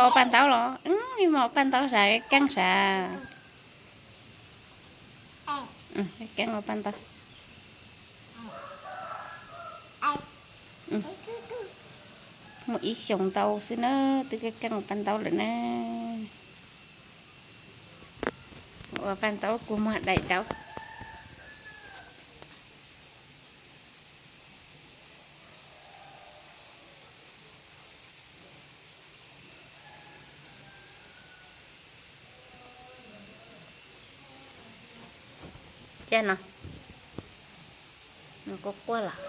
Ua paj ntaub los, ib hmos ua paj ntaub sav, keeb sav. Keeb ua paj ntaub. Muaj ib xyoos ntau xwb na, twb keeb ua paj ntaub lawm na. Ua paj ntaub kua muag daim ntaub. Caj no, nws quaj quaj lawm.